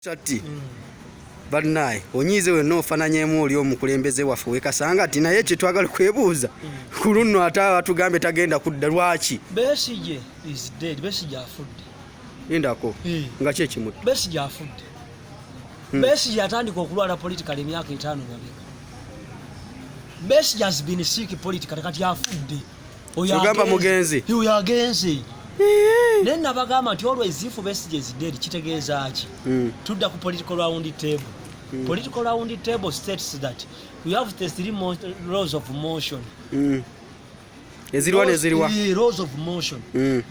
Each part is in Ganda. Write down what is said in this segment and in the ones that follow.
Chati. Bannaye onyiize wenna ofananyemu oli omukulembeze waffe wekasanga ati naye kyetwagala kwebuuza ku lunno ate abatugambye tagenda kudda lwaki? Besigye is dead. Besigye afudde. Lindako. Nga ki ekimutta? Besigye afudde. Besigye yatandika okulwala politically emyaka 5 mabega. Besigye has been sick politically kati afudde. Ogamba mugenzi. Oyo agenze. Naye nabagamba nti always if Besigye is dead kitegeeza ki? Tudda ku political round table. Political round table states that we have the three laws of motion. Eziriwa neziriwa? Laws of motion.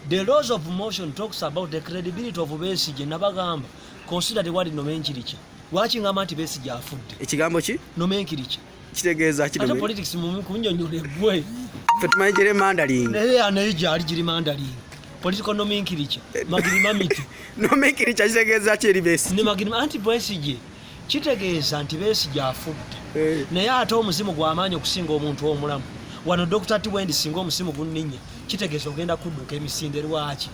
The laws of motion talks about the credibility of Besigye. Nabagamba consider the word nomenclature. Lwaki ngamba nti Besigye afudde? Ekigambo ki? Nomenclature. Kitegeeza ki? Ate politics mu kunnyonnyola eggwe. Ffe tumanyi gerrymandering. Naye naye gyali gerrymandering. Political nomenclature. Magirimamiti. Nomenclature kitegeeza ki eri Besigye? Ne magirima anti Besigye kitegeeza nti Besigye afudde. Naye ate omuzimu gw'amaanyi okusinga omuntu omulamu. Wano Dr. Tiwendi singa omuzimu gunninnya kitegeeza ogenda kudduka emisinde lwaki?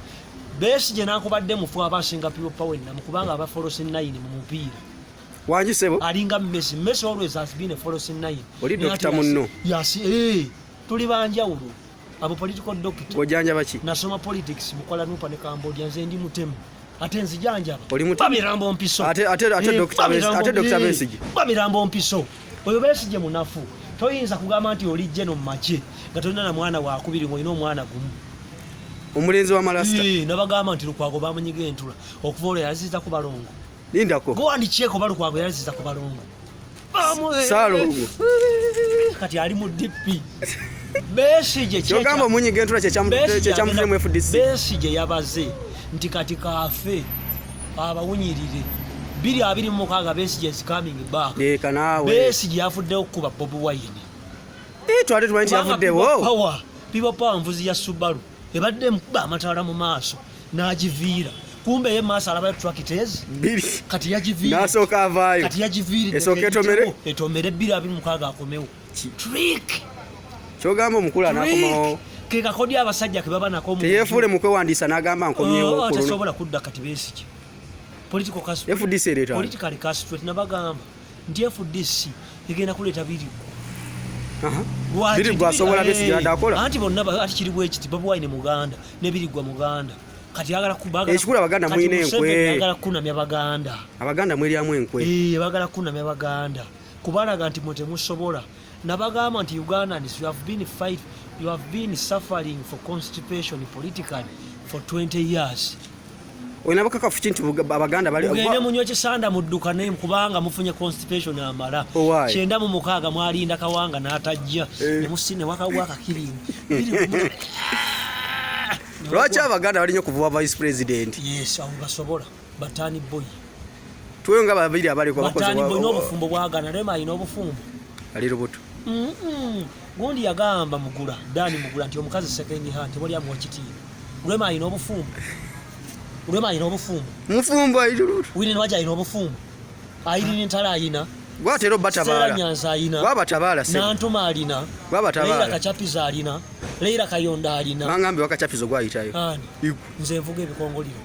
Besigye n'akubadde mufu aba asinga People Power ennamu kubanga aba false 9 mu mupiira. Wangi sebo? Alinga Messi. Messi always has been a false 9. Oli Dr. Munno. Yasi, tuli banjawulo. Abo political doctor. Ojanjaba ki? Nasoma politics mu Kuala Lumpur ne Cambodia, nze ndi mutemu. Ate nzijanjaba. Oli mutemu? Bamirambo mpiso. Ate Dr. Besigye, ate Dr. Besigye. Bamirambo mpiso. Oyo Besigye munafu. Toyinza kugamba nti oli jeno mu magye nga tolina na mwana wa kubiri ng'olina omwana gumu. Omulenzi wa Malasta. Nabagamba nti Lukwago bamunyiga entula. Okuva olwo yaziza ku balongo. Lindako. Go and check oba Lukwago yaziza ku balongo. Saalongo. Kati ali mu DP. Besigye kyogamba omunyiga entula kye mu FDC. Besigye yabaze nti kati kaafe abawunyirire. 2026 Besigye is coming back. Leka naawe. Besigye yavuddewo okukuba Bobi Wine. Twali tumanyi nti yavuddewo. People Power nvuzi ya Subaru ebadde emukuba amataala mu maaso n'agiviira. Kumbe ye maaso alaba tractors bbiri. Kati yagiviira. N'asooka avaayo. Kati yagiviiridde. Esooka etomere. Etomere 2026 akomewo. Trick. Kyogamba omukulu anaakomawo. Ke kakodi abasajja ke baba nako mu. Teyeefuule mu kwewandiisa n'agamba nkomyewo ku luno. Tasobola kudda kati Besigye. Political castrate. FDC ereeta. Politically castrate nabagamba nti FDC egenda kuleeta Birigwa. Birigwa asobola Besigye adakola. Anti bonna ati kiri bwe kiti Bobi Wine Muganda ne Birigwa Muganda. Kati ayagala kubaga. Ekikulu Abaganda mulina enkwe. Ayagala kunamya Baganda. Abaganda mweryamu enkwe. Bagala kunamya Baganda. Kubalaga nti mwe temusobola. Nabagamba nti Ugandans, you have been fight, you have been suffering for constipation politically for 20 years. Olina bukakafu ki nti Abaganda bali mugende munywe kisanda muddukane kubanga mufunye constipation amala. 96 mwalinda Kawanga n'atajja. Ne musine wakawa akakiringi. Lwaki Abaganda bali nnyo kuvuba vice president? Yes, abo basobola. Batani boy. Tuwe nga babiri abali kwa bakozi. Batani boy n'obufumbo bwagana Rema alina obufumbo. Ali lubuto. Gundi yagamba Mugula, Dani Mugula nti omukazi second hand tewali amuwa kitiibwa. Rema alina obufumbo. Rema alina obufumbo. Mufumbo ali lubuto. Winnie Nwagi alina obufumbo. Ayirina entala ayina. Gwatera obatabaala. Stella Nyanzi ayina. Gwabatabaala sebo. Nantuma alina. Gwabatabaala. Leila Kachapizo alina. Leila Kayonda alina. Bangambe wakachapizo gwayitayo. Ani? Nze nvuga ebikongoliro.